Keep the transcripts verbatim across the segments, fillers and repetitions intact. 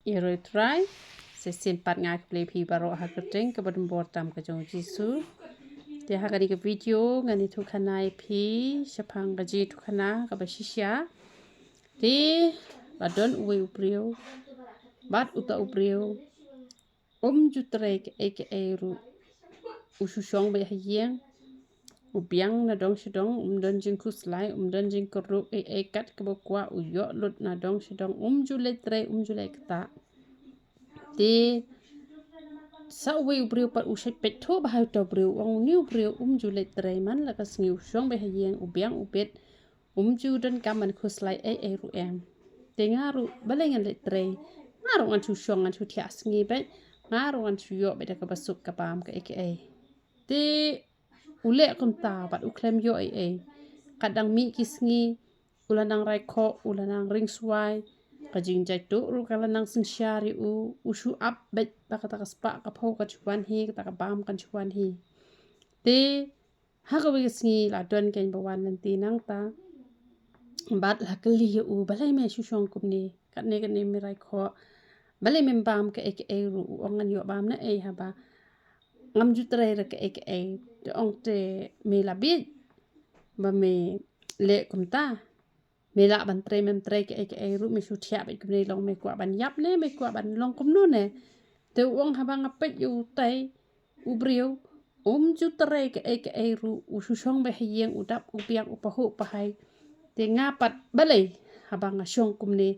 Ïaroh Trai, sa shisien pat nga khublei phi baroh ha ka kyrteng kaba donbor tam ka jong u Jisu. Te ha kane ka video ngan ïathuh khana ïa phi shaphang ka jingïathuh khana kaba shisha. Te la don uwei u briew, bad uta u briew um ju trei kaei kaei ruh. U shu shong beit ha ïing, u biang na dong sha dong, um don jingkhuslai, um don jingkyrduh, ei ei kat kaba kwah u ïoh lut na dong sha dong, um ju leit trei, um ju leit ktah. Te sa uwei u briew pat u shait peit thuh bha ha uta u briew, u ong une u briew um ju leit trei man la ka sngi, u shong beit ha ïing, u biang u bit, um ju donkam ban khuslai ei ei ruh em. Te nga ruh balei ngan leit trei? Nga ruh ngan shu shong, ngan shu thiah sngi beit, nga ruh ngan shu ïoh beit da kaba suk ka bam kaei kaei. Te u leh kumta bad u khlem ïoh ei ei. Kat dang mih ki sngi, u la nang rai khoh, u la nang ring swai, ka jingjait tuh ruh ka la nang synshar ïa u, u shu ap beit ba kata ka spah ka phew kan shu wan hi, kata ka bam kan shu wan hi. Te ha kawei ka sngi la don keiñ ba wan lynti nangta, bad la kylli ïa u, balei me shu shong kumne, katne katne me rai khoh, balei mem bam kaei kaei ruh? U ong ngan ïoh bam naei haba ngam ju trei re kaei kaei. Te ong te me la bieit ba me leh kumta. Me lah ban trei mem trei kaei kaei ruh, me shu thiah beit kumne long, me kwah ban ïap ne me kwah ban long kumno ne? Te u ong haba nga peit ïa utai u briew um ju trei kaei kaei ruh, u shu shong beit ha ïing, u dap u biang, u pahuh pahai. Te nga pat balei haba nga shong kumne?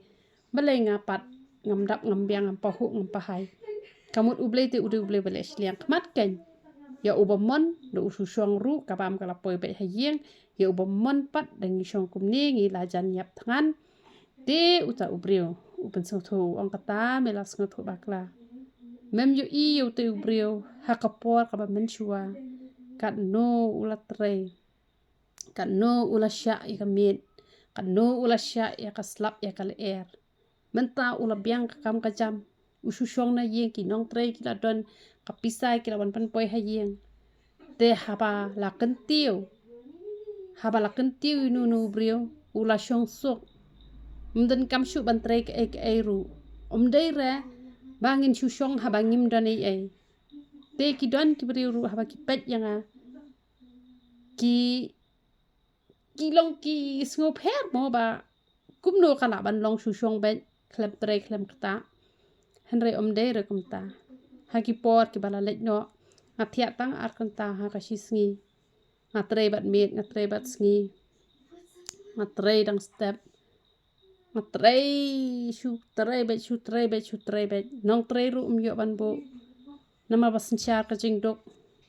Balei nga pat ngam dap ngam biang, ngam pahuh ngam pahai? Ka mut U Blei te u dei U Blei ba leh shiliang khmat keiñ. Ïa uba mon da u shu shong ruh, ka bam ka la poi beit ha ïing. Ïa uba mon pat da ngi shong kumne ngi la jan ïap thngan. Te uta u briew u pynsngewthuh, u ong kata me la sngewthuh bakla. Mem ïohi ïa uta u briew ha ka por kaba mynshuwa katno u la trei, katno u la shah ïa ka miet, katno u la shah ïa ka slap ïa ka lyer. Mynta u la biang ka kam ka jam, u shu shong na ïing, ki nongtrei ki la don, ka pisa ki la wan pynpoi ha ïing. Te haba la kyntiew, haba la kyntiew ïa uno uno u briew, u la shong suk. Um donkam shuh ban trei kaei kaei ruh. Um dei re ba ngin shu shong haba ngim don ei ei. Te ki don ki briew ruh haba ki peit ïa nga, ki ki long ki sngewpher mo ba kumno ka lah ban long shu shong beit khlem trei khlem ktah. Hynrei um dei re kumta. Ha ki por kiba la leit noh, nga thiah tang ar kynta ha ka shi sngi. Nga trei bad miet, nga trei bad sngi, nga trei dang step. Nga trei shu trei beit, shu trei beit, shu trei beit. Nongtrei ruh um ïoh ban buh. Namar ba synshar ka jingduk,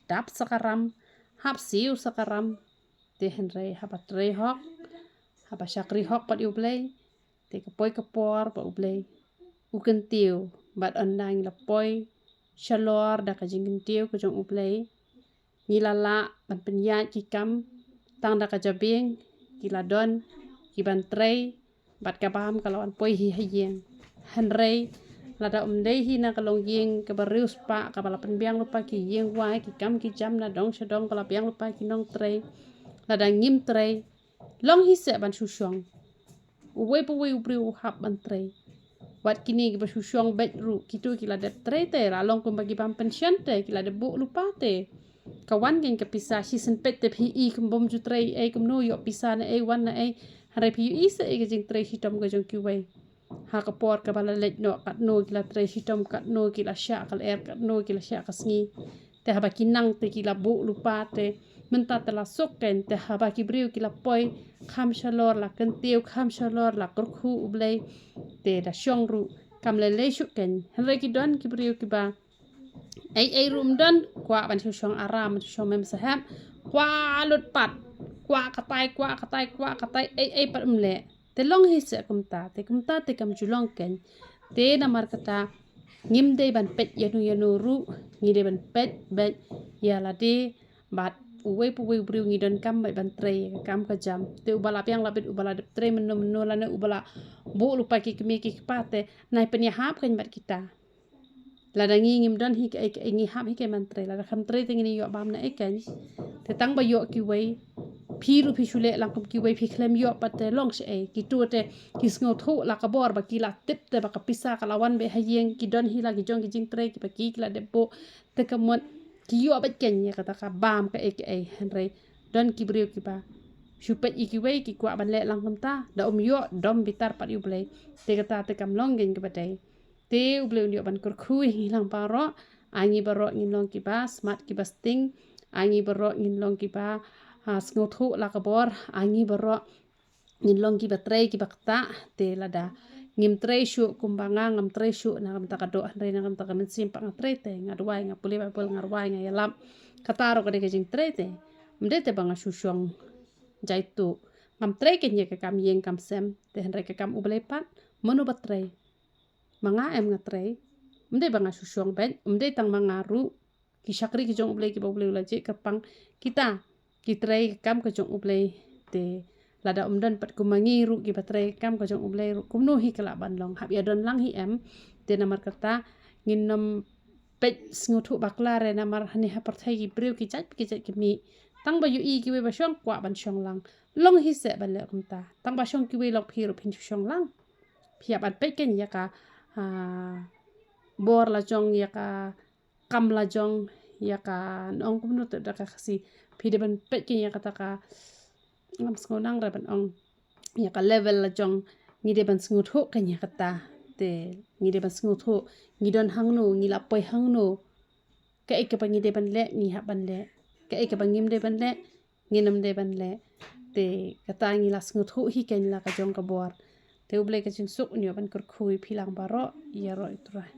dap sa ka ram, hap siew sa ka ram. Te hynrei haba trei hok, haba shakri hok bad ïa U Blei, te ka poi ka por ba U Blei u kyntiew, bad ynda ngi la poi shalor da ka jingkyntiew ka jong U Blei, ngi la lah ban pynïaid ki kam tang da ka jabieng, ki la don ki ban trei, bad ka bam ka la wan poi hi ha ïing. Hynrei lada um dei hi na ka longïing kaba riewspah kaba la pynbiang lypa ki ïing wai, ki kam ki jam na dong sha dong, ka la biang lypa ki nongtrei, lada ngim trei, long hi seh ban shu shong. Uwei pa uwei u briew u hap ban trei. Wat kine kiba shu shong beit ruh, kito ki la dep trei te, la long kumba ki bam pension te, ki la dep buh lypa te. Ka wan keiñ ka pisa, shisien peit te phi i kum bym ju trei ei, kumno ïoh pisa na ei, wan na ei. Hynrei phi ïohi seh ei ka jingtrei shitom ka jong kiwei. Ha ka por kaba la leit noh, katno ki la trei shitom, katno ki la shah ka lyer, katno ki la shah ka sngi. Te haba ki nang te ki la buh lypa te, mynta te la suk keiñ, te haba ki briew ki la poi kham shalor la kyntiew, kham shalor la kyrkhu U Blei, te da shong ruh kam lei lei shuh keiñ. Hynrei ki don ki briew kiba ei ei ruh um don, kwah ban shu shong aram, ban shu shong mem sahep, kwah lut pat, kwah katai, kwah katai, kwah katai, ei ei pat um leh. Te long hi seh kumta, te kumta te kam ju long keiñ. Te namar kata ngim dei ban peit ïano ïano ruh, ngi dei ban peit beit ïa lade, bad uwei pa uwei u briew ngi donkam beit ban trei ïa ka kam ka jam. Te uba la biang la bit, uba la dep trei mynno mynno, lane uba la buh lypa ki kmie ki kpa te, nai pynïahap keiñ bad kita. Lada ngi ngim don hi kaei kaei, ngi hap hi kaei ban trei, lada kham trei te ngin ïoh bam na ei keiñ. Te tang ba ïoh kiwei Phi ruh phi shu leh lang kum kiwei, phi khlem ïoh pat te long shaei. Kito te ki sngewthuh la ka bor ba ki la tip te ba ka pisa ka la wan beit ha ïing, ki don hi la ki jong ki jingtrei kiba ki, ki la dep buh. Te ka mut ki ïoh beit kein ïa kata ka bam kaei kaei, hynrei don ki briew kiba shu peit ïa kiwei ki kwah ban leh lang kumta, da um ïoh dom bitar pat ïa U Blei. Te kata te kam long kein kaba dei. Te U Blei un ïoh ban kyrkhu ïa ngi lang baroh. Ai ngi baroh ngin long kiba smat, kiba sting. Ai ngi baroh ngin long kiba, ha, sngewthuh la ka bor. Ai ngi baroh ngin long kiba trei kiba ktah. Te lada ngim trei shuh kumba nga ngam trei shuh na ka bynta ka doh, hynrei na ka bynta ka mynsiem pat nga trei, te nga duwai, nga pule Baibl, nga rwai, nga ïalap. Kata ruh ka dei ka jingtrei te. Ym dei te ba nga shu shong jaituh. Ngam trei kein ïa ka kam ïing kam sem, te hynrei ka kam U Blei pat, mano ba trei? Ma nga em nga trei. Ym dei ba nga shu shong beit, ym dei tang ma nga ruh. Ki shakri ki jong U Blei kiba U Blei u la jied kyrpang, kita ki trei ka kam ka jong U Blei. Te lada ym don pat kum ma ngi ruh kiba trei ka kam ka jong U Blei ruh, kumno hi ka lah ban long? Hap ïa don lang hi em? Te namar kata ngin nym peit sngewthuh bakla re, namar hangne ha pyrthei ki briew ki jait ki jait ki mih. Tang ba ïohi kiwei ba shong, kwah ban shong lang. Long hi seh ban leh kumta. Tang ba shong kiwei, long phi ruh phin shu shong lang. Phi hap ban peit kein ïa ka, ah, bor la jong, ïa ka kam la jong, ïa ka, nong kumno te da ka Khasi. Phi dei ban peit kein ïa kata ka, ngam sngew nang re ban ong, ïa ka level la jong. Ngi dei ban sngewthuh kein ïa kata. Te ngi dei ban sngewthuh ngi don hangno, ngi la poi hangno. Kaei kaba ngi dei ban leh, ngi hap ban leh. Kaei kaba ngim dei ban leh, ngin ym dei ban leh. Te kata ngi la sngewthuh hi kein la ka jong ka bor. Te U Blei ka jingsuk un ïoh ban kyrkhu ïa phi lang baroh. Ïaroh ïa U Trai.